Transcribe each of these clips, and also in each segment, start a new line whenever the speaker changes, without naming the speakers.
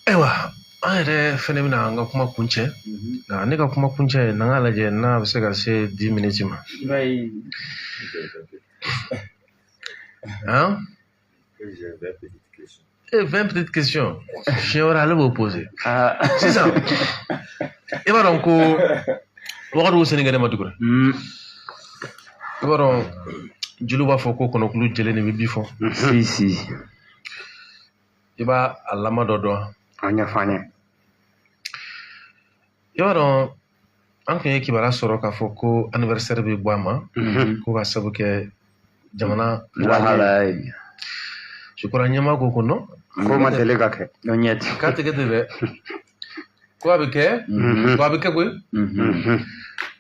Ayiwa, an yɛrɛ fɛnɛ bɛna an ka kuma kuncɛ. Nka ne ka kuma kuncɛ, n'an k'a lajɛ n'a bɛ se ka se 10 minutes ma. Hein? Eh, 20 petites questions. Siɲɛ wɛrɛ ale b'o poser. Sisan, i b'a dɔn ko Wagadugu Senegali ma dugura. I b'a dɔn jeliw b'a fɔ ko kɔnɔkulu jɛlen de bɛ bi fɔ.
Si si.
I b'a a lama dɔ dɔn.
A ɲɛfɔ an ye.
I b'a dɔn an tun ye kibaruya sɔrɔ k'a fɔ ko anniversaire bɛ bɔ a ma. Ko ka sabu kɛ jamana
lahalaya ye.
Je crois ɲɛmaa ko non.
Ko ma deli ka kɛ.
No ɲɛ ti.
K'a tɛ kɛ ten dɛ. Ko a bɛ kɛ. Ko a bɛ kɛ koyi.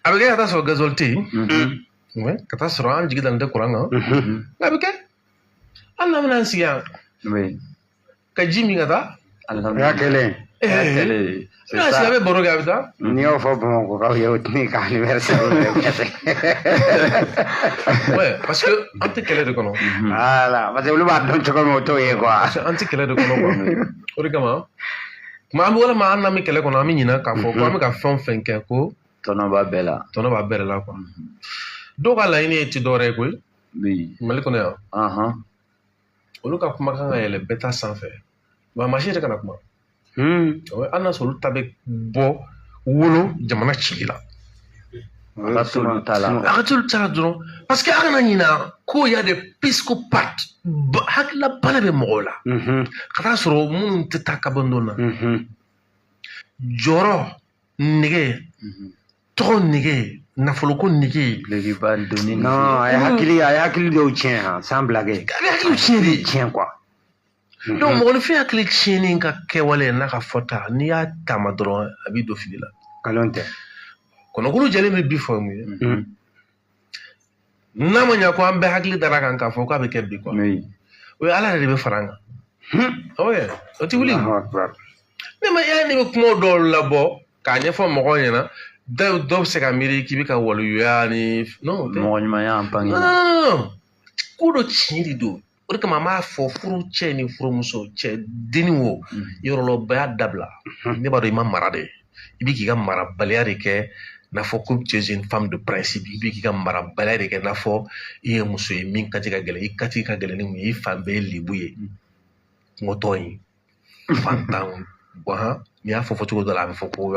A bɛ kɛ ka taa sɔrɔ gasoil tɛ yen. Ouais, ka taa sɔrɔ an jigi dalen tɛ kuran kan. Nka a bɛ kɛ. Hali n'an bɛna an sigi yan. Ka ji min ka taa.
O y'a kɛlen.
Kɛlen.
N'a sigi a bɛ baro kɛ a bɛ taa.
N'i y'o fɔ Bamakɔkaw ye, o tɛn'i ka anniversaire kɛ.
Ouais, parce que an tɛ kɛlɛ de kɔnɔ.
Voilà, parce que olu b'a dɔn cogo min, o t'o ye quoi.
Parce que an tɛ kɛlɛ de kɔnɔ quoi. O de kama. Tuma an bɛ walima an n'an bɛ kɛlɛ kɔnɔ, an bɛ ɲinɛ k'a fɔ ko an bɛ ka fɛn o fɛn kɛ ko
tɔnɔ b'a bɛɛ la.
Tɔnɔ b'a bɛɛ de la quoi. Dɔw ka laɲini ye ti dɔwɛrɛ ye koyi. Mali kɔnɔ yan. Olu ka kumakan ka yɛlɛ bɛɛ ta sanfɛ. Wa maa si yɛrɛ kana kuma. Hali n'a sɔrɔ olu ta bɛ bɔ wolo jamana cili la.
A ka t'olu ta la.
A ka t'olu ta la dɔrɔn. Parce que a kana ɲina ko y a des psychopathes. Hakilila bana bɛ mɔgɔw la. Ka taa sɔrɔ minnu tɛ taa kabandon na. Jɔrɔ, nege, tɔgɔ nege, nafoloko nege.
Dulokiba donni.
Non, a ye hakili dɔw tiɲɛ han, sans blague.
A bɛ hakili tiɲɛ de.
Tiɲɛ quoi.
Donc mɔgɔninfin hakili tiɲɛni ka kɛwale n'a ka fɔta, n'i y'a taama dɔrɔn a b'i don fili la.
Nkalon tɛ.
Kɔnɔkulu jɛlen bɛ bi fɔ mun ye? N'a ma ɲɛ ko an bɛɛ hakili dara kan k'a fɔ k'a bɛ kɛ bi quoi. O ye Ala yɛrɛ de bɛ fara an kan. Awɔ, o tɛ wuli. Ne ma y'a ne bɛ kuma dɔw labɔ k'a ɲɛfɔ mɔgɔw ɲɛna, dɔw bɛ se ka miiri k'i bɛ ka waliyuya ni non.
Mɔgɔ ɲumanya bange.
Non non non. Ko dɔ tiɲɛ de don. O de kama an b'a fɔ furu cɛ ni furumuso cɛ denni wo yɔrɔ la bɛɛ y'a dabila. Ne b'a dɔn i ma mara de. I bɛ k'i ka marabaliya de kɛ n'a fɔ ko tu es une femme de principe. I bɛ k'i ka marabaliya de kɛ n'a fɔ i ye muso ye min kati ka gɛlɛn, i kati ka gɛlɛn ni mun ye, i fan bɛɛ ye lebu ye. Kungotɔ in fantan guwan n'i y'a fɔ fɔcogo dɔ la a bɛ fɔ ko i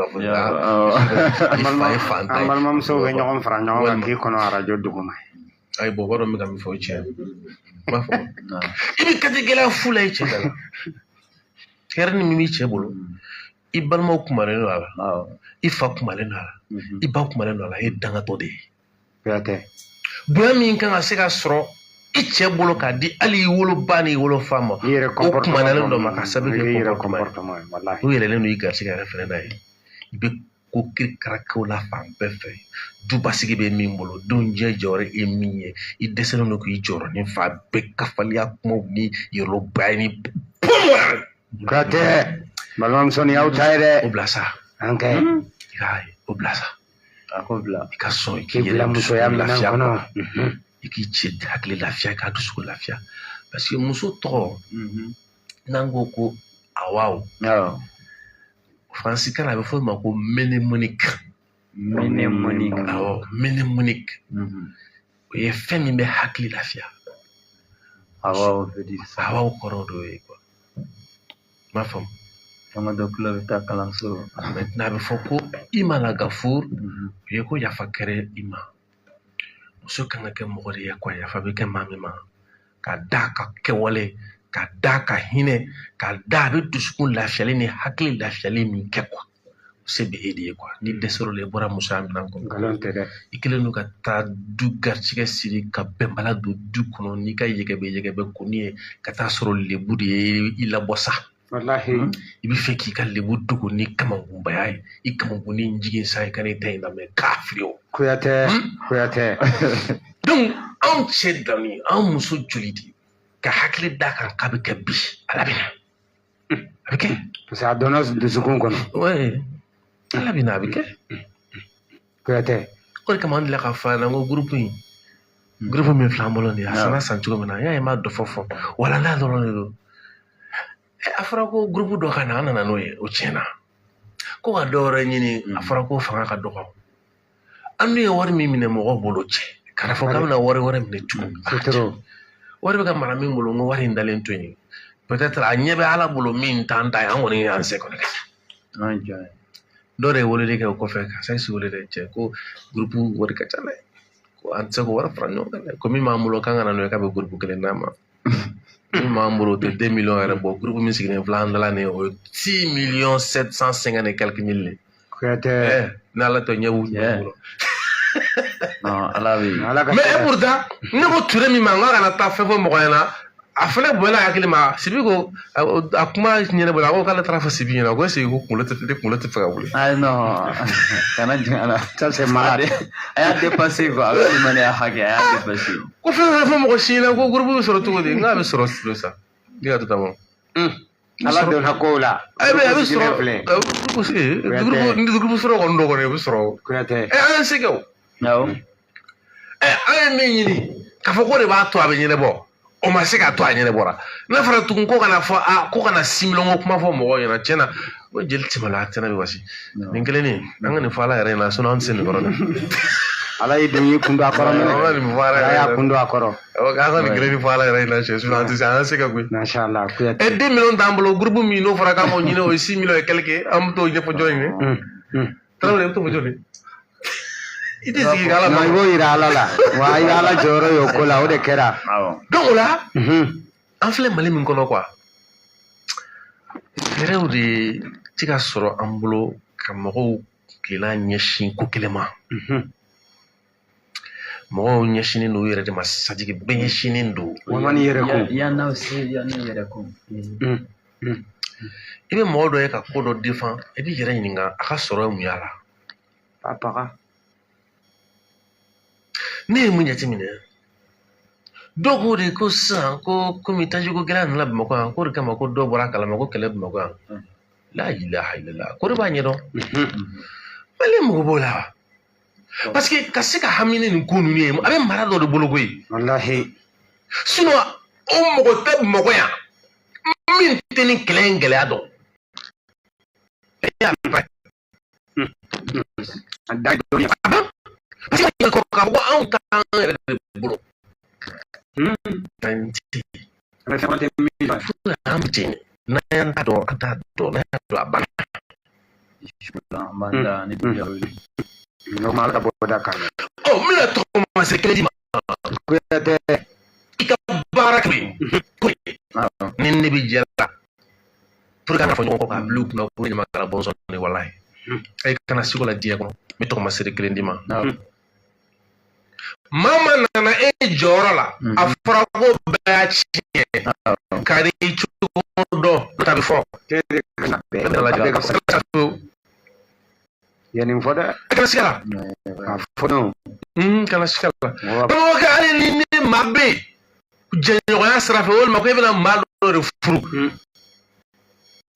fa ye fantan ye.
An balimamusow bɛ ɲɔgɔn fara ɲɔgɔn kan k'i kɔnɔ arajo duguma.
Ayi bɔn, o b'a dɔn n bɛ ka min fɔ o ye tiɲɛ ye. N b'a fɔ i bɛ kati gɛlɛya fu la i cɛ da la. Hɛrɛ ni min b'i cɛ bolo, i balimaw kumalen don a la, i fa kumalen don a la, i ba kumalen don a la, e ye dangatɔ de ye.
Kuyatɛ.
Bonya min kan ka se ka sɔrɔ i cɛ bolo k'a di hali i woloba ni i wolofa ma,
I yɛrɛ
o kumanalen dɔ ma ka sababu
i
kɛ
yɛrɛ
comportement ye.
Comportement ye walahi.
N'u yɛlɛlen don i garisɛgɛ yɛrɛ fɛnɛ n'a ye, i bɛ ko kirikarakew la fan bɛɛ fɛ. Dubasigi bɛ min bolo, denw jɛ jɔyɔrɔ ye min ye, i dɛsɛlen don k'i jɔyɔrɔ ni fa bɛɛ kafaliya kumaw ni yɔrɔbaya ni pɔmɔ.
Kuyatɛ, balimamuso nin y'aw ta ye dɛ.
O bila sa.
An kɛ.
I k'a ye, o bila sa.
A ko bila.
I ka sɔn i k'i
K'i bila
yɛrɛ
musoya
dusukun
minɛn
lafiya
kɔnɔ.
Quoi. I k'i cɛ hakili lafiya, i k'a dusukun lafiya. Parce que muso tɔgɔ, n'an ko ko awaw, faransikan na a bɛ fɔ o ma ko mnémonique.
Mnémonique.
Awɔ, mnémonique. O ye fɛn min bɛ hakili lafiya.
Awa veut dire ça.
Awaw kɔrɔ dɔ ye quoi. I m'a faamu.
Fɛn dɔ tulo bɛ taa kalanso.
Maintenant a bɛ fɔ ko i ma la gafur, o ye ko yafa kɛra i ma. Muso kan ka kɛ mɔgɔ de ye quoi, yafa bɛ kɛ maa min ma. Ka d'a ka kɛwale, ka d'a ka hinɛ, ka da a bɛ dusukun lafiyali ni hakili lafiyali min kɛ quoi. O se bɛ e de ye quoi. Ni dɛsɛr'o la i bɔra musoya minɛn kɔnɔ.
Nkalon tɛ dɛ.
I kɛlen don ka taa du garijɛgɛ siri ka bɛnbala don du kɔnɔ n'i ka yɛgɛbɛ yɛgɛbɛ kɔni ye ka taa sɔrɔ lebu de ye i labɔ sa.
Walahi.
I bɛ fɛ k'i ka lebu dogo ni kamankunbaya ye, i kamankunni jigin sa i ka n'i ta in lamɛn kafiri o.
Kuyatɛ, Kuyatɛ.
Donc anw cɛ danni, anw muso joli de ka hakili d'a kan k'a bɛ kɛ bi, Ala bɛ na. A bɛ kɛ.
Parce que a donna dusukun kɔnɔ.
Ouais. Ala bɛ na, a bɛ kɛ.
Kuyatɛ.
O de kama an delila k'a fɔ a ɲɛna ko groupe in, groupe min filɛ an bolo nin ye, a sanna san cogo min na, n y'a ye n m'a dɔ fɔ fɔ walanda dɔrɔn de don. A fɔra ko groupe dɔ ka na, an nana n'o ye, o tiɲɛna. Ko ka dɔ wɛrɛ ɲini, a fɔra ko fanga ka dɔgɔ. An dun ye wari min minɛ mɔgɔw bolo cɛ, k'a fɔ k'an bɛna wari wɛrɛ minɛ tugun. Wari bɛ ka mara min bolo, n ko wari in dalen to yen. Peut-être a ɲɛ bɛ Ala bolo min t'an ta ye, an kɔni y'an se kɔni kɛ. Dɔ de ye weleli kɛ o kɔfɛ, ka se wele dɛ cɛ, ko groupe wari ka ca dɛ. Ko an tɛ se k'o wari fara ɲɔgɔn kan dɛ. Ko min b'an bolo k'an ka na n'o ye, k'a bɛ groupe kelen d'a ma. Min b'an bolo o tɛ 2 millions yɛrɛ bɔ. Groupe min sigilen filɛ an dala nin ye, o ye 6 millions 750 et quelques mille de.
Kuyate.
N'Ala tɛ ɲɛ b'u bolo.
Non, Ala bɛ yen.
Mais et pourtant, ne ko Ture min ma, n k'a kana taa fɛn fɔ mɔgɔ ɲɛna. A fana bonyana hakili ma. Sibi ko a kuma ɲɛnabɔ, a ko k'ale taara fɔ Sibi ɲɛna, ko est-ce que ko kunkolo tɛ fɛ ka wuli.
Ah non, kana jigin a la.
Ça c'est malade.
A y'a dépassé quoi, a bɛ limaniya hakɛ, a y'a dépassé.
Ko fɛn fɛn fɔ mɔgɔ si ɲɛna ko groupe bɛ sɔrɔ cogo di, n k'a bɛ sɔrɔ Sibi sa. Ne ka to ta bɔ.
Ala donna kow la.
A bɛ sɔrɔ. Ni groupe sɔrɔ kɔni dɔ kɔni, o bɛ sɔrɔ.
Kuyate.
An y'an se kɛ o.
Awɔ.
An ye min ɲini k'a fɔ ko de b'a to a bɛ ɲɛnabɔ. O ma se k'a to a ɲɛnabɔra. N'a fɔra tugun ko kana fɔ a ko kana similɔn ko kuma fɔ mɔgɔw ɲɛna, tiɲɛ na ko jeli tɛmɛna a tɛnɛ bɛ wasi. Nin kelen nin, an ka nin fɔ Ala yɛrɛ ɲɛna, sinon an tɛ se nin kɔrɔ dɛ.
Ala y'i don y'i kun don a kɔrɔ minɛ.
An ka nin fɔ Ala
Ala
yɛrɛ
y'a
ɲɛna.
kun don a kɔrɔ.
An ka nin kelen nin fɔ Ala yɛrɛ ɲɛna, cɛ, sinon an tɛ se, an se ka koyi.
Masha Allah, Kuyate.
2 millions t'an bolo, groupe min n'o fɔra k'an b'o ɲini, o ye 6 millions et quelque, an bɛ t'o ɲɛfɔ jɔn ye? Tarawele, i bɛ t'o fɔ jɔn ye? I tɛ sigi k'Ala
Non, i b'o yira Ala la. Wa i Ala jɔyɔrɔ ye o ko la, o de kɛra.
Donc o la, an filɛ Mali min kɔnɔ quoi, fɛɛrɛw de ti ka sɔrɔ an bolo ka mɔgɔw tilenna ɲɛsin ko kelen ma. Mɔgɔw ɲɛsinnen don u yɛrɛ de ma, sajigi bɛɛ ɲɛsinnen don.
Wamani yɛrɛ kun.
Yan'aw se, yan'u yɛrɛ kun.
I bɛ mɔgɔ dɔ ye ka ko dɔ défend, i b'i yɛrɛ ɲininka a ka sɔrɔ ye mun y'a la.
Papa.
Ne ye mun jateminɛ, dɔw ko de ko sisan ko komi tajiko gɛlɛya nana Bamakɔ yan, k'o de kama ko dɔw bɔra a kalama ko kɛlɛ Bamakɔ yan. La ilaha illallah, ko de b'a ɲɛdɔn. Mali mago b'o la wa? Parce que ka se ka hami ni nin ko ninnu ye, a bɛ mara dɔ de bolo koyi.
Walahi.
Sinon o mɔgɔ tɛ Bamakɔ yan min tɛ nin kɛlɛ in gɛlɛya dɔn. Parce que k'a fɔ ko anw t'an yɛrɛ de bolo. An bɛ ten, n'an y'an ta dɔn, an t'a dɔn, n'an y'a dɔn a banna.
Normal ka bɔ da kan.
Ɔ, n bɛna tɔgɔmasɛ kelen d'i ma.
Kuyate.
I ka baara kɛ ko ye. Ni ne bɛ jɛ la, pour que an ka fɔ ɲɔgɔn kɔ k'a bila u kunna ko ne ɲamakala bɔnsɔn de walahi. E kana sigi o la diɲɛ kɔnɔ, n bɛ tɔgɔmasere kelen d'i ma. Maa maa nana e jɔyɔrɔ la, a fɔra ko bɛɛ y'a tiɲɛ. Ka n'i cogo dɔn, n'o ta bɛ fɔ.
Ye nin fɔ dɛ.
Kana siga la.
K'a fɔ non.
Kana siga la. Karamɔgɔkɛ, hali ni ne maa bɛ yen jɛɲɔgɔnya sira fɛ, walima ko e bɛna maa dɔ de furu.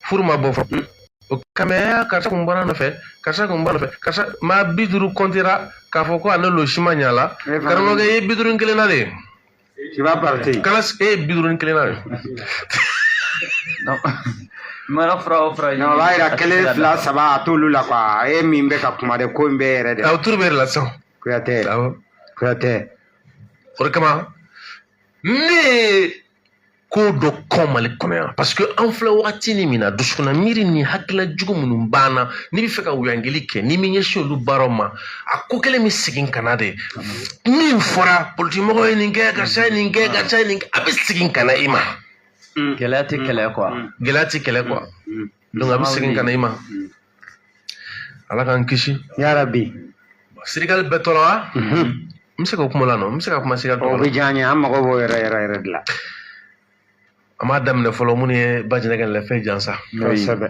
Furu ma bɔ fɔlɔ. O kama karisa kun bɔra nɔfɛ, karisa kun bɔra nɔfɛ, karisa maa 50 kɔntera k'a fɔ ko ale lo si ma ɲa la. Karamɔgɔkɛ, i ye 51 na de.
Tu vas partir.
Kana e ye 51 na de.
Mana fura o fura.
Non, o b'a yira 1, 2, 3 a t'olu la quoi. E min bɛ ka kuma de, ko in bɛɛ yɛrɛ de.
Awɔ, turu bɛ yɛrɛ la sisan.
Kuyate.
Awɔ.
Kuyate.
O de kama ne ye ko dɔ kɔn Mali kɔnɔ yan, parce que an filɛ wagati ni min na, dusukunna miiri ni hakilila jugu minnu b'an na, n'i bɛ fɛ ka wuyangeli kɛ, n'i m'i ɲɛsin olu baaraw ma, a ko kelen bɛ segin ka na de. Min fɔra politikimɔgɔw ye nin kɛ, karisa ye nin kɛ, karisa ye nin kɛ, a bɛ segin ka na i ma.
Gɛlɛya tɛ kɛlɛ quoi.
Gɛlɛya tɛ kɛlɛ quoi. Donc a bɛ segin ka na i ma. Ala k'an kisi.
Ya Rabbi.
Sirikali bɛɛ tɔɔrɔ wa? N bɛ se ka kuma la nɔ, n bɛ se ka kuma sirikali tɔgɔ la.
O bɛ diya n ye, an mago b'o yɛrɛ yɛrɛ yɛrɛ de la.
An b'a daminɛ fɔlɔ minnu ye Bajinakɛ lɛfɛ jansa.
Kosɛbɛ.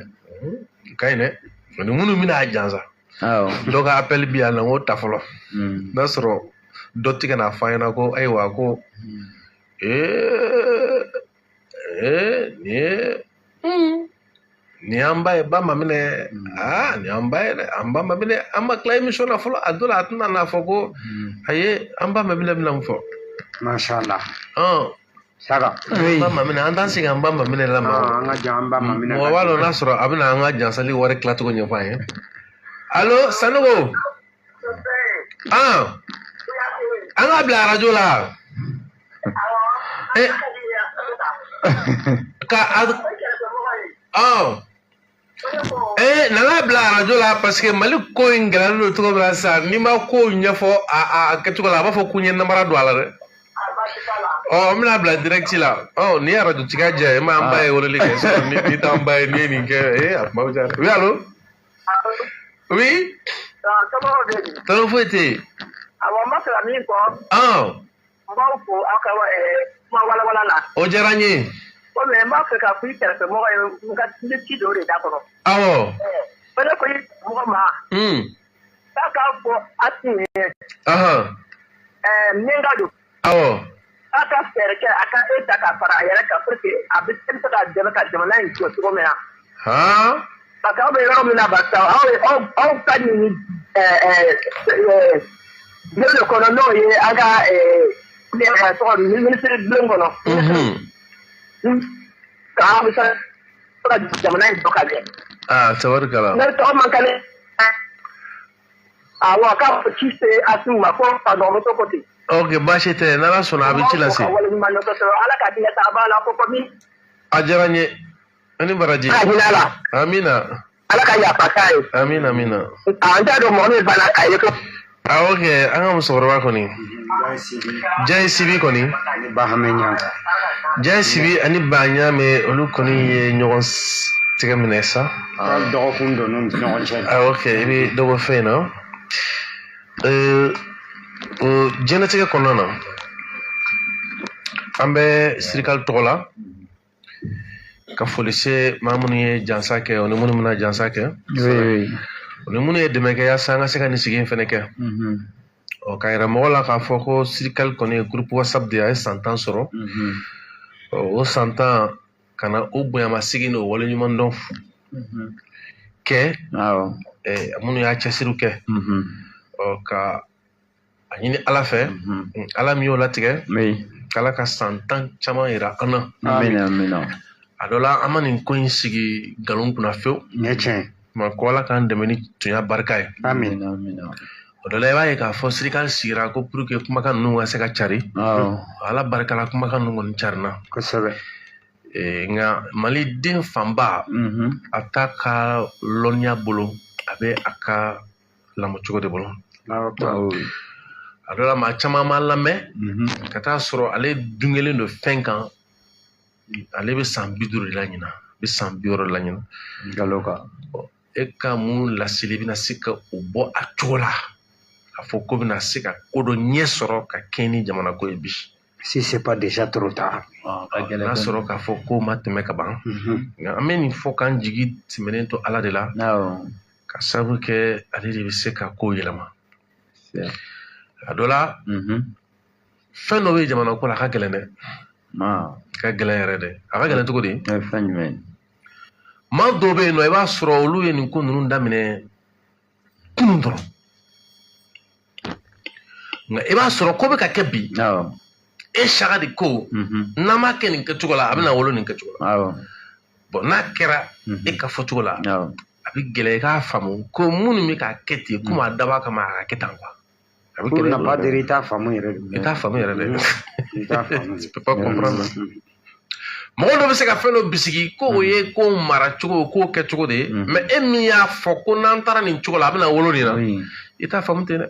Ka ɲi dɛ. Ani minnu bɛna a jansa. Dɔ ka appel bi yan nɔ, n k'o ta fɔlɔ. N'a sɔrɔ dɔ tɛ ka n'a fɔ an ɲɛna ko ayiwa ko nin y'an ba ye, ba ma minɛ, nin y'an ba ye dɛ, an ba ma minɛ, an ma tila émission na fɔlɔ, a dɔ la a tɛna n'a fɔ ko ayi an ba ma minɛ bɛna mun fɔ.
Masha Allah. Saka.
Ba maminɛ, an t'an sigi an ba maminɛ la ma.
An ka jan an ba maminɛ.
Mɔgɔ b'a dɔn n'a sɔrɔ a bɛna an ka jansali wari tilacogo ɲɛfɔ an ye. Allo, Sanogo. An k'a bila arajo la. Ka a nana bila arajo la parce que Mali ko in gɛlɛyalen don cogo min na sisan, n'i ma kow ɲɛfɔ a kɛcogo la, a b'a fɔ k'u ye namara don a la dɛ. Ɔ, n bɛna bila direct la. Ɔ, nin ye arajo tigiya diya ye, an ba ye weleli kɛ sinon ni t'an ba ye n'i ye nin kɛ, a kuma bɛ caya dɛ. Oui, allo. Oui. Tɔɔrɔ foyi tɛ yen.
Awɔ, n b'a fɛ ka min fɔ. N b'aw fo aw ka kuma walawala la.
O diyara n ye.
Komi n b'a fɛ ka fɔ i kɛrɛfɛmɔgɔ ye, n ka n bɛ ci dɔw de da kɔnɔ.
Awɔ.
O de ko i mɔgɔ ma. K'a k'a fɔ Asimi ye. Min ka don.
Awɔ.
K'a ka fɛɛrɛ kɛ a ka e ta ka fara a yɛrɛ kan pour que a bɛ se ka dɛmɛ ka jamana in jɔ cogo min na. Parce que aw bɛ yɔrɔ min na barisa aw ka nin bulon de kɔnɔ, n'o ye an ka tɔgɔ minisiri bulon kɔnɔ. K'aw bɛ se ka jamana in jɔ ka ɲɛ.
Tabarikala.
Ne tɔgɔ man kan ne. Awɔ, k'a fɔ ci se Asimi ma ko a dɔgɔmuso ko ten.
Ok, baasi tɛ, n'Ala sɔnna a bɛ ci lase.
Waleɲuman dɔn kosɛbɛ, Ala ka hinɛ ta a b'a la ko komi.
A diyara n ye. Ani baraji.
Ka hinɛ la.
Amina.
Ala ka yafa k'a ye.
Amina, amina.
An t'a dɔn mɔgɔ min banna k'a ye ko.
Awɔ kɛ, an ka musokɔrɔba kɔni. Jayi Sibi kɔni. Jayi Sibi ani Ba Ɲame, olu kɔni ye ɲɔgɔn tɛgɛ minɛ sa.
Dɔgɔkun don n'u ni ɲɔgɔn cɛ.
Awɔ kɛ, i bɛ dɔ bɔ fɛn in na. O diɲɛlatigɛ kɔnɔna na, an bɛ sirikali tɔgɔ la ka foli se maa minnu ye jansa kɛ, o ni minnu bɛna jansa kɛ, o ni minnu ye dɛmɛ kɛ yaasa an ka se ka nin sigi in fɛnɛ kɛ. Ɔ, k'a yira mɔgɔ la k'a fɔ ko sirikali kɔni ye groupe WhatsApp de ye, a ye san 10 sɔrɔ. O san 10 ka na o bonyamasigi n'o waleɲuman dɔn kɛ minnu y'a cɛsiriw kɛ. Ɔ, ka a ɲini Ala fɛ, Ala min y'o latigɛ, k'Ala ka san 10 caman yira an na.
Amina.
A dɔ la, an ma nin ko in sigi nkalon kunna fewu.
Nin ye tiɲɛ.
Ma ko Ala k'an dɛmɛ ni tunya barika ye.
Amina.
O dɔ la, i b'a ye k'a fɔ sirikali sigira ko pour que kumakan ninnu ka se ka cari. Ala barika la, kumakan ninnu kɔni carina.
Kosɛbɛ.
Nka Maliden fanba, a t'a ka lɔnniya bolo, a bɛ a ka lamɔcogo de bolo. A dɔ la, maa caman m'a lamɛn ka taa sɔrɔ ale dungelen don fɛn kan, ale bɛ san 50 de la ɲina, a bɛ san 60 de la ɲina.
Nkalon kan.
E ka mun laseli bɛna se ka o bɔ a cogo la, a fɔ ko bɛna se ka ko dɔ ɲɛ sɔrɔ ka kɛɲɛ ni jamana ko ye bi.
Si c'est pas déjà trop tard.
N'a sɔrɔ k'a fɔ ko ma tɛmɛ ka ban. Nka an bɛ nin fɔ k'an jigi tɛmɛnen to Ala de la. Ka sababu kɛ ale de bɛ se ka ko yɛlɛma. A dɔ la, fɛn dɔ bɛ jamana ko la, a ka gɛlɛn dɛ. A ka gɛlɛn yɛrɛ dɛ. A ka gɛlɛn cogo di?
Fɛn jumɛn?
Maa dɔw bɛ yen nɔ, i b'a sɔrɔ olu ye nin ko ninnu daminɛ kunun dɔrɔn. Nka i b'a sɔrɔ ko bɛ ka kɛ bi. E saka de ko n'an m'a kɛ nin kɛcogo la, a bɛna wolo nin kɛcogo la. Bon, n'a kɛra e ka fɔcogo la, a bɛ gɛlɛya i k'a faamu ko minnu bɛ k'a kɛ ten, komi a dabɔ a kama a ka kɛ tan quoi.
Pour ne pas dire i t'a faamu yɛrɛ de.
I t'a faamu yɛrɛ dɛ.
I t'a faamu.
Tu peux pas comprendre. Mɔgɔ dɔ bɛ se ka fɛn dɔ bisigi ko o ye ko mara cogo, ko kɛ cogo de ye, mais e min y'a fɔ ko n'an taara nin cogo la, a bɛna wolo nin na, i t'a faamu ten dɛ.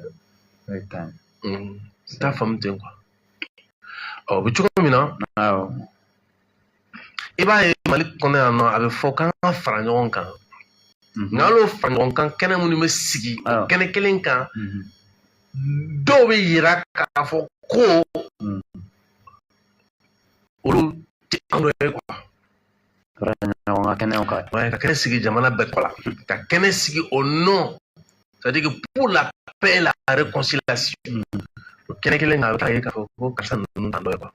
I t'a faamu ten quoi. Ɔ, o bɛ cogo min na, i b'a ye Mali kɔnɔ yan nɔ, a bɛ fɔ k'an ka fara ɲɔgɔn kan. Nka hali o fara ɲɔgɔn kan kɛnɛ minnu bɛ sigi o kɛnɛ kelen kan, dɔw bɛ yira k'a fɔ ko olu tɛ an dɔ ye quoi. Ka kɛnɛ sigi jamana bɛɛ tɔgɔ la, ka kɛnɛ sigi au nom, c'est-à-dire que pour la paix et la réconciliation. O kɛnɛ kelen kan, a bɛ taa ye k'a fɔ ko karisa ninnu t'an dɔ ye quoi.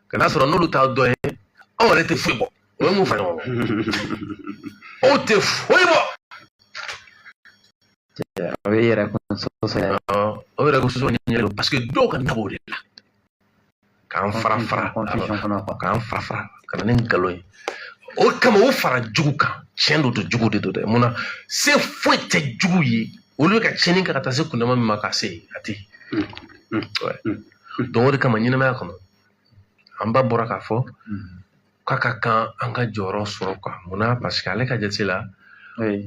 Ka n'a sɔrɔ n'olu t'a dɔ ye, anw yɛrɛ tɛ foyi bɔ. O ye mun fara ɲɔgɔn kan? Anw tɛ foyi bɔ.
O ye yɛrɛ kun sɔsɔ ye.
O yɛrɛ kun sɔsɔ ɲɛ don parce que dɔw ka na b'o de la. K'an fara fara
Confusion kɔnɔ quoi.
K'an fara fara ka na ni nkalon ye. O kama o fara jugu kan, tiɲɛ don, to jugu de don dɛ. Munna se foyi tɛ jugu ye, olu bɛ ka tiɲɛni kɛ ka taa se kundama min ma ka se yen, a tɛ yen. Ouais. Donc o de kama ɲɛnamaya kɔnɔ, an ba bɔra k'a fɔ k'a ka kan an ka jɔyɔrɔ sɔrɔ quoi. Munna? Parce que ale ka jate la,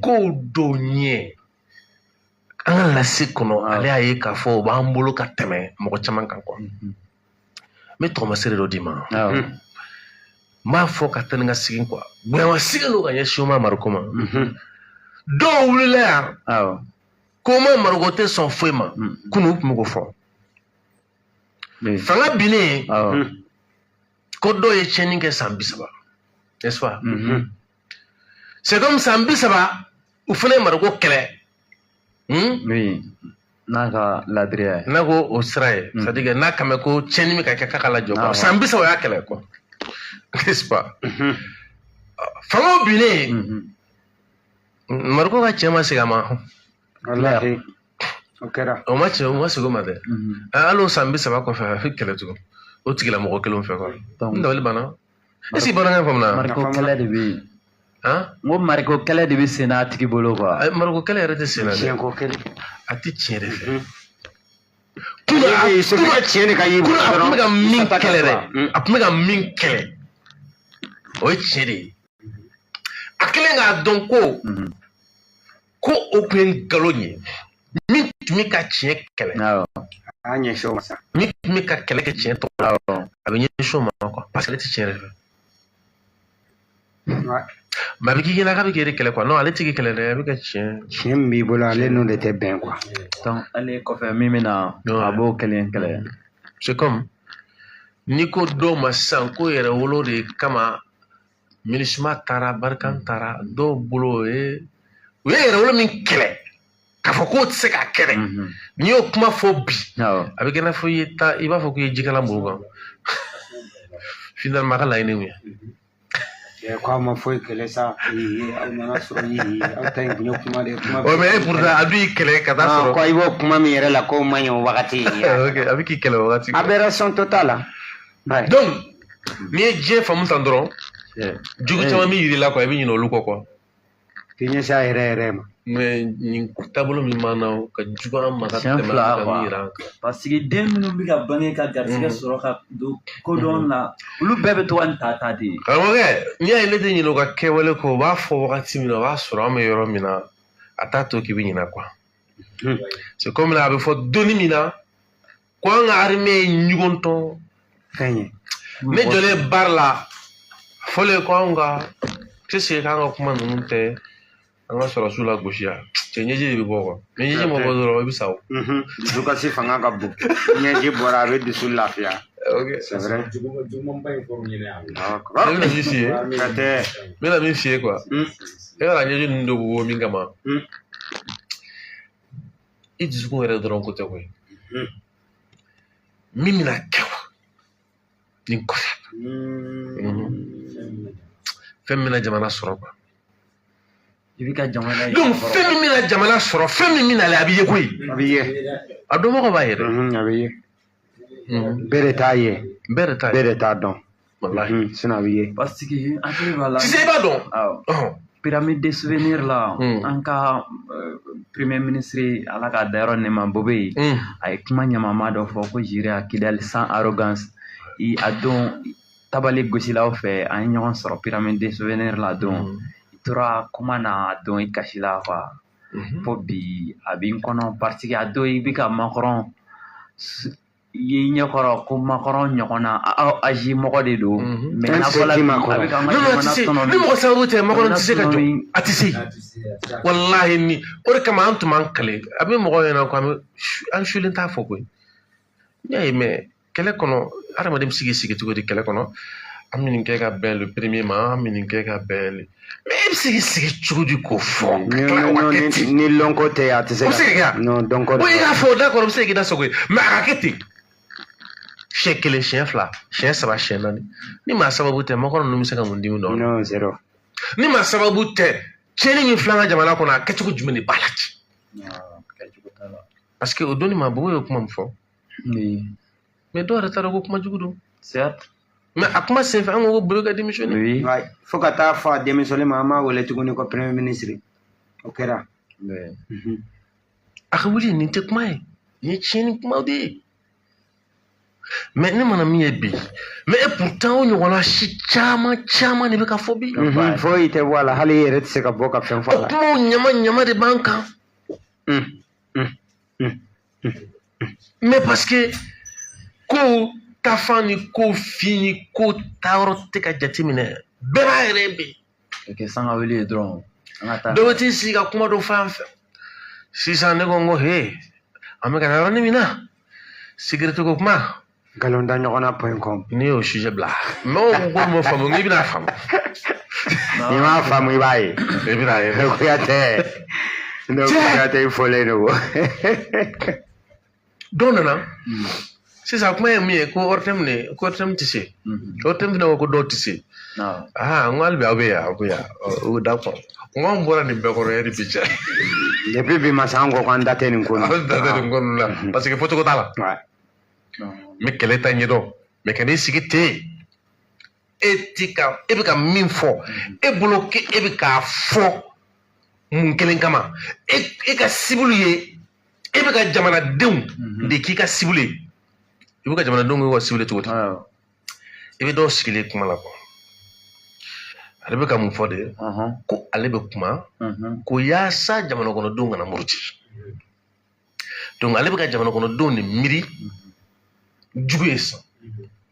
kow dɔw ɲɛ an ka lase kɔnɔ, ale y'a ye k'a fɔ o b'an bolo ka tɛmɛ mɔgɔ caman kan quoi. N bɛ tɔgɔmasere dɔ d'i ma. N b'a fɔ ka taa ni ka segin quoi. Bonyamasegin don ka ɲɛsin Umar Mariko ma. Dɔw wulila yan ko Umar Mariko tɛ sɔn foyi ma. Kunun u tun bɛ k'o fɔ. Fanga binnen, ko dɔw ye tiɲɛni kɛ san 30, n'est-ce pas? C'est comme san 30 u fana ye Mariko kɛlɛ.
Oui. N'a ka ladiriya ye.
N'a ko o sira ye, c'est à dire que n'a kan mɛn ko tiɲɛni bɛ ka kɛ k'a ka lajɔ quoi. San 30 o y'a kɛlɛ quoi, n'est-ce pas? Fangaw binnen, Mariko ka cɛ ma segin a ma.
Walahi, o kɛra.
O ma cɛ, o ma segin o ma dɛ. Hali o san 30 kɔfɛ, a bɛ kɛlɛ tugun o tigilamɔgɔ kelenw fɛ quoi. N dabali banna. Est ce que bamanankan faamuya?
Mariko kɛlɛ de bɛ yen.
Han?
N ko Mariko kɛlɛ de bɛ sen n'a tigi bolo quoi.
Mariko kɛlɛ yɛrɛ tɛ sen na dɛ.
Tiɲɛ ko kelen.
A tɛ tiɲɛ de fɛ.
Il suffit que tiɲɛ de ka y'i bolo
A tun bɛ ka min
dɔrɔn.
kɛlɛ dɛ, a tun bɛ ka min kɛlɛ, o ye tiɲɛ de ye. A kɛlen k'a dɔn ko o tun ye nkalon ye, min tun bɛ ka tiɲɛ kɛlɛ,
A y'a ɲɛsin o ma sa.
min tun bɛ ka kɛlɛ kɛ tiɲɛ tɔgɔ la, a bɛ ɲɛsin o ma quoi, parce que ale tɛ tiɲɛ yɛrɛ fɛ. Mais a bɛ k'i ɲɛna k'a bɛ k'e de kɛlɛ quoi. Non, ale tɛ k'i kɛlɛ dɛ, a bɛ ka tiɲɛ.
Tiɲɛ min b'i bolo, ale n'o de tɛ bɛn quoi.
Donc ale kɔfɛ min bɛ na, a b'o kelen kɛlɛ.
C'est comme n'i ko dɔw ma sisan ko yɛrɛ wolo de kama MINUSMA taara, Barkhane taara, dɔw bolo o ye u ye yɛrɛ wolo min kɛlɛ k'a fɔ k'o tɛ se ka kɛlɛ. N'i y'o kuma fɔ bi, a bɛ kɛ i n'a fɔ i ye taa, i b'a fɔ k'i ye jikalan b'o kan. Finalement a ka laɲini ye mun ye?
Cɛ ko aw ma foyi kɛlɛ sa, aw nana sɔrɔ aw ta in kun ye kuma de ye kuma.
Ouais, mais pourtant a dun y'i kɛlɛ ka taa sɔrɔ.
Ko i b'o kuma min yɛrɛ la k'o man ɲi o wagati.
Ok, a bɛ k'i kɛlɛ o wagati.
Aberration totale. Ouais.
Donc n'i ye diɲɛ faamu tan dɔrɔn, jugu caman bɛ yir'i la quoi, i bɛ ɲinɛ olu kɔ quoi.
K'i ɲɛsin a yɛrɛ yɛrɛ ma.
Mais nin taabolo min b'an na, o ka jugu an ma ka
Siɲɛ
tɛmɛ
fila
an ka
quoi.
min yira an kan.
Parce que den minnu bɛ ka bange ka garisɛgɛ sɔrɔ ka don kodɔn la, olu bɛɛ bɛ to ka nin ta ta de.
Karamɔgɔkɛ, n'i y'a ye ne tɛ ɲinɛ u ka kɛwale kɔ, u b'a fɔ wagati min na, o b'a sɔrɔ an bɛ yɔrɔ min na, a t'a to k'i bɛ ɲinɛ quoi. C'est comme a bɛ fɔ donni min na ko an ka armée ye ɲɔgɔn tɔn.
Fɛn ye.
Ne jɔlen baara la, a fɔlen ko anw ka qu'est-ce que k'an ka kuma ninnu tɛ an ka sɔrɔsiw la gosi yan, cɛ ɲɛji de bɛ bɔ quoi. Ni ɲɛji ma bɔ dɔrɔn, i bɛ sa o.
Dusukasi fanga ka bon. Ɲɛji bɔra, a bɛ dusu lafiya.
Ok.
C'est vrai.
Jugumanba in fɔr'u ɲɛna yan.
Ne bɛna min f'i ye,
Ka tɛ.
n bɛna min f'i ye quoi. E b'a ɲɛji ninnu de bɛ bɔ min kama? I dusukun yɛrɛ dɔrɔn ko tɛ koyi. Min bɛna kɛ o nin kɔfɛ, fɛn min bɛna jamana sɔrɔ quoi.
I bɛ ka jamana ye.
Donc fɛn min bɛna jamana sɔrɔ, fɛn min bɛna a bɛ ye koyi.
A bɛ ye.
A dɔnbagaw b'a ye dɛ.
A bɛ ye. Bɛɛ de t'a ye.
Bɛɛ de t'a ye.
Bɛɛ de t'a dɔn.
Walahi.
Sinon a bɛ ye.
Parce que hakili b'a la.
Sisan i b'a dɔn.
Awɔ.
Ɔhɔn.
Pyramide des souvenirs la, an ka premier ministre, Ala k'a dayɔrɔ nɛma, Bobe, a ye kuma ɲamama dɔ fɔ ko j'irai à Kidal sans arrogance. I a don tabali gosilaw fɛ, an ye ɲɔgɔn sɔrɔ pyramide des souvenirs la don. I tora kuma na a don, i kasila quoi. Fo bi a b'i n kɔnɔ, parce que a don i bɛ ka Macron i ye ɲɛkɔrɔ ko Macron ɲɔgɔnna aw âge mɔgɔ de don. Mais
An
n'a
se
fɔla
k'i
bi
Macron.
a bɛ k'an ka
Non, non, a
jamana
tɛ se.
tɔnɔ
Ni mɔgɔ sababu tɛ, Macron tɛ se ka jɔ. A tɛ se. Walahi ni o de kama an tun b'an kale. A bɛ mɔgɔw ɲɛna ko an bɛ an sulen t'a fɔ koyi. N'i y'a ye, mais kɛlɛ kɔnɔ, hadamaden bɛ se k'i sigi cogo di kɛlɛ kɔnɔ? An bɛ nin kɛ ka bɛn le premier ma, an bɛ nin kɛ ka bɛn le. Mais e bɛ se k'i sigi cogo di k'o fɔ? Ka tila k'o ka kɛ ten.
Ni lɔnko tɛ, a tɛ se.
O bɛ se ka kɛ wa?
Non, dɔnko.
O i k'a fɔ d'accord, o bɛ se k'i da sago ye, mais a ka kɛ ten. Siɲɛ kelen, siɲɛ fila, siɲɛ saba, siɲɛ naani. Ni maa sababu tɛ, Macron ninnu bɛ se ka mun dimi dɔn?
Non, zéro.
Ni maa sababu tɛ, tiɲɛni min filɛ an ka jamana kɔnɔ, a kɛcogo jumɛn de b'a la ten? Parce que o donni ma, Bobo ye kuma min fɔ. Mais dɔw yɛrɛ t'a dɔn ko kuma jugu don.
Certes.
Mais a kuma senfɛ an ko ko Boubèye ka démissionner.
Oui.
Fo ka taa fɔ a démissionner ma, an m'a wele tuguni ko premier ministre. O kɛra.
A ka wuli, nin tɛ kuma ye, nin ye tiɲɛni kumaw de ye. Mais ne mana min ye bi, mais et pourtant o ɲɔgɔnna si caman caman de bɛ ka fɔ bi.
Foyi tɛ bɔ a la, hali i yɛrɛ tɛ se ka bɔ ka fɛn fɔ a la.
O kumaw ɲama ɲama de b'an kan. Mais parce que ko tafan ni ko fin ni ko taayɔrɔ tɛ ka jateminɛ, bɛɛ b'a yɛrɛ ye bi.
Kɛ sanga wuli ye dɔrɔn. An ka taa.
Dɔ bɛ t'i sigi ka kuma dɔ fɔ an fɛ. Sisan ne ko n ko he, an bɛ ka taa yɔrɔnin min na, sécurité ko kuma.
Nkalon da ɲɔgɔn na point com.
Ne y'o sujet bila. Mais o ko m'o faamu, n'i bɛna faamu.
N'i m'a faamu i b'a ye.
I bɛna ye.
Kuyatɛ. Ne Kuyatɛ i fɔlen don.
Dɔw nana. Sisan kuma ye min ye ko ORTM de, ko ORTM tɛ se. ORTM fana ko ko dɔw tɛ se. Ah, n ko hali bi aw bɛ yan, aw bɛ yan. O d'accord. N ko anw bɔra nin bɛɛ kɔrɔ yanni bi cɛ.
Depuis bi masa an ko k'an da tɛ nin ko
la. An da tɛ nin ko ninnu la. Parce que fɔcogo t'a la. N bɛ kɛlɛ ta ɲɛdɔn. Mais ka n'i sigi ten, e ti ka, e bɛ ka min fɔ, e bolo k'e bɛ k'a fɔ mun kelen kama? E ka cible ye, e bɛ ka jamanadenw de k'i ka cible ye. I bɛ ka jamanadenw k'i ka cible cogo di? I bɛ dɔw sigilen kuma la quoi. Ale bɛ ka mun fɔ de? Ko ale bɛ kuma ko yaasa jamana kɔnɔdenw kana muruti. Donc ale bɛ ka jamana kɔnɔdenw de miiri jugu ye sisan.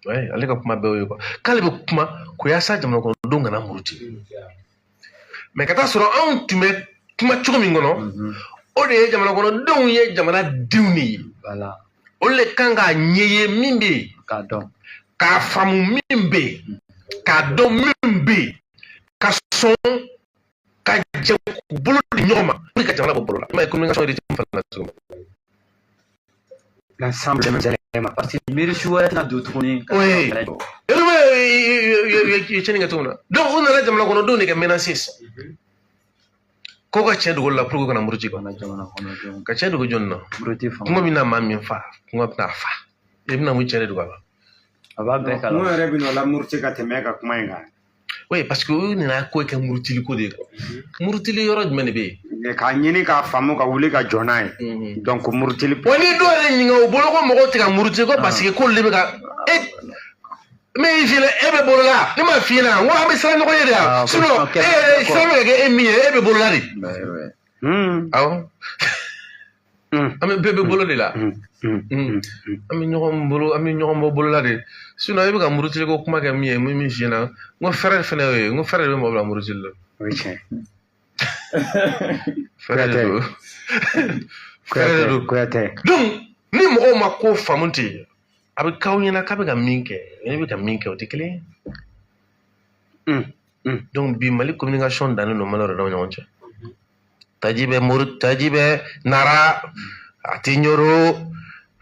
Ale ka kuma bɛɛ y'o ye quoi. K'ale bɛ kuma ko yaasa jamana kɔnɔdenw kana muruti. Mais ka taa sɔrɔ anw tun bɛ kuma cogo min kɔnɔ, o de ye jamana kɔnɔdenw ye jamanadenw de ye. Olu de kan k'a ɲɛ ye min bɛ yen.
K'a dɔn.
K'a faamu min bɛ yen. K'a dɔn min bɛ yen. Ka sɔn ka jɛ k'u bolo di ɲɔgɔn ma pour que ka jamana bɔ bolo la. I m'a ye communication yɛrɛ tɛ fana cogo min.
L'ensemble des éléments.
Parce que miiri su wɛrɛ tɛna don tuguni.
Oui. I ye tiɲɛni kɛ cogo min na. Donc u nana jamana kɔnɔdenw de kɛ menacer sisan. Ko ka tiɲɛ dogo la pour que kana muruti quoi. Ka tiɲɛ dogo jɔnni na? Kuma bɛna maa min fa, kuma bɛna fa. I bɛna mun tiɲɛ de dogo a la?
A b'a bɛɛ kalama.
Kuma yɛrɛ bɛna o la muruti ka tɛmɛ e ka kuma in kan.
Oui, parce que u nana ko kɛ murutili ko de ye quoi. Murutili yɔrɔ jumɛn de bɛ yen?
K'a ɲini k'a faamu ka wuli ka jɔ n'a ye. Donc murutili.
Wa ni dɔw yɛrɛ ɲininka o bolo ko mɔgɔw tɛ ka muruti ko parce que k'olu de bɛ ka e mais i filɛ e bɛ bolo la, ne ma f'i ɲɛna n ko an bɛ siran ɲɔgɔn ye de yan. Sinon e yɛrɛ siran bɛ ka kɛ e min ye, e bɛ bolo la de. Awɔ. An bɛ bɛɛ bɛ bolo de la. An bɛ ɲɔgɔn bolo, an bɛ ɲɔgɔn bɔ bolo la de. Sinon e bɛ ka murutili ko kuma kɛ min ye, min f'i ɲɛna, n ko fɛrɛ fɛnɛ y'o ye, n ko fɛrɛ de bɛ mɔgɔ bila murutili la.
O ye tiɲɛ.
Fɛrɛ de don. Fɛrɛ de don.
Kuyatɛ.
Donc ni mɔgɔw ma ko faamu ten, a bɛ k'aw ɲɛna k'a bɛ ka min kɛ, ne bɛ ka min kɛ o tɛ kelen ye. Donc bi Mali communication dannen don maliyɛnw yɛrɛ damaw ni ɲɔgɔn cɛ. Taji bɛ Mori, taji bɛ Nara, a tɛ Ɲoro,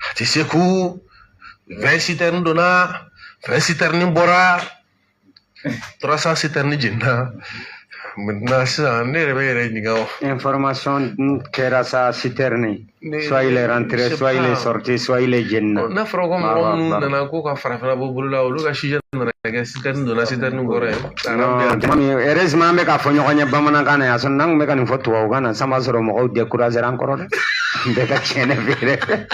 a tɛ Segu, 20 citernes donna, 20 citernes bɔra, 300 citernes jiginna. Maintenant sisan ne yɛrɛ bɛ yɛrɛ ɲininka o.
Information kɛra sa citerne. Soit il est rentré, soit il est sorti, soit il est jenina.
N'a fɔra ko mɔgɔ minnu nana ko ka farafinna bɔ bolo la, olu ka sujet nana kɛ citerne donna, citerne bɔra yen.
Non, heureusement an bɛ k'a fɔ ɲɔgɔn ye bamanankan na yan, sinon n'an tun bɛ ka nin fɔ tubabukan na sisan b'a sɔrɔ mɔgɔw découragé an kɔrɔ dɛ. Bɛɛ ka tiɲɛ feere.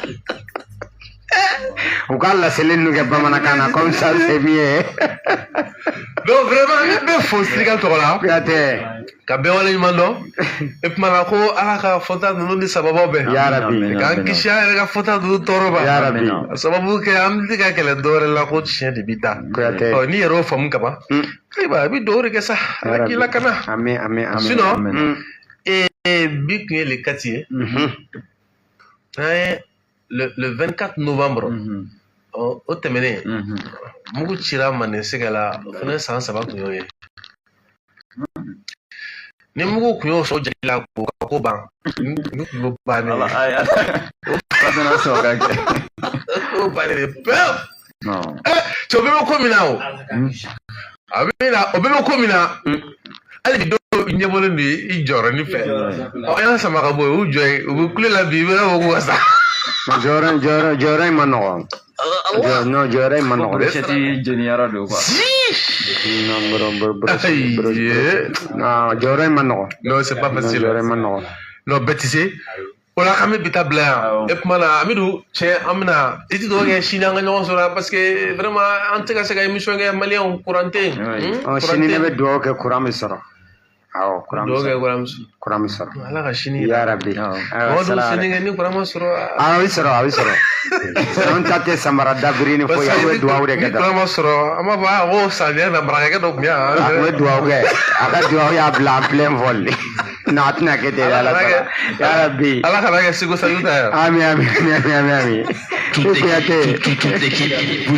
U ka laseli ninnu kɛ bamanankan na comme ça c'est mieux.
Donc vraiment ne bɛ fo Sénégal tɔgɔ la.
Kuyatɛ.
Ka bɛɛ waleɲuman dɔn. E kuma la ko Ala ka fɔta ninnu ni sababu bɛn.
Yarabi.
K'an kisi an yɛrɛ ka fɔta ninnu tɔɔrɔ ma.
Yarabi.
A sababu kɛ an bɛ ka kɛlɛ dɔwɛrɛ la ko tiɲɛ de bɛ da.
Kuyatɛ.
Ɔ n'i yɛrɛ y'o faamu kaban. Ayiwa i bɛ dugawu de kɛ sa. Ala k'i lakana.
Ami ami ami.
Sinon bi tun ye le 4 ye. An ye le 24 novembre. O tɛmɛnen mugu cira Manden sɛgɛ la, o fana san 3 kun y'o ye. Ni mugu kun y'o sɔrɔ jeli la k'o ka ko ban, ni kun y'o bannen ye. O bannen de pewu. Cɛ o bɛɛ bɛ ko min na o. A bɛ na o bɛɛ bɛ ko min na. Hali bi dɔw ɲɛbɔlen don i jɔyɔrɔnin fɛ. Ɔ an y'a sama ka bɔ yen, u jɔ yen, u bɛ kule la bi, i bɛ fɔ k'u ka sa.
Jɔyɔrɔ in ma nɔgɔn. Non, jɔyɔrɔ in ma nɔgɔn.
Brochette jeniyɔrɔ don quoi.
Non, non, jɔyɔrɔ in ma nɔgɔn.
Non, c'est pas facile.
Jɔyɔrɔ in ma nɔgɔn.
Non, bɛɛ tɛ se. O la k'an bɛ bi ta bila yan. E kuma na Amidu cɛ, an bɛna i ti dugawu kɛ sini an ka ɲɔgɔn sɔrɔ parce que vraiment an tɛ ka se ka émission kɛ, maliyɛnw, courant tɛ yen.
Sini ne bɛ dugawu kɛ courant bɛ sɔrɔ. Awɔ, courant bɛ sɔrɔ. Courant bɛ sɔrɔ.
Ala ka sini.
Ya Rabbi.
Mɔgɔ dun sini kɛ ni courant ma sɔrɔ.
A bɛ sɔrɔ, a bɛ sɔrɔ. Anw ta tɛ samara dabiri ni foyi, an bɛ dugawu de kɛ.
Ni courant ma sɔrɔ, an b'a fɔ a ko samiya na marakakɛ dɔ tun bɛ yan.
A tun bɛ dugawu kɛ, a ka dugawu y'a bila en plein vol. Non, a tɛna kɛ ten, Ala sɔnna. Ya Rabbi.
Ala kana kɛ Segu Saju ta ye.
Ami, ami, ami, ami, ami.
Toute l'équipe, toute l'équipe.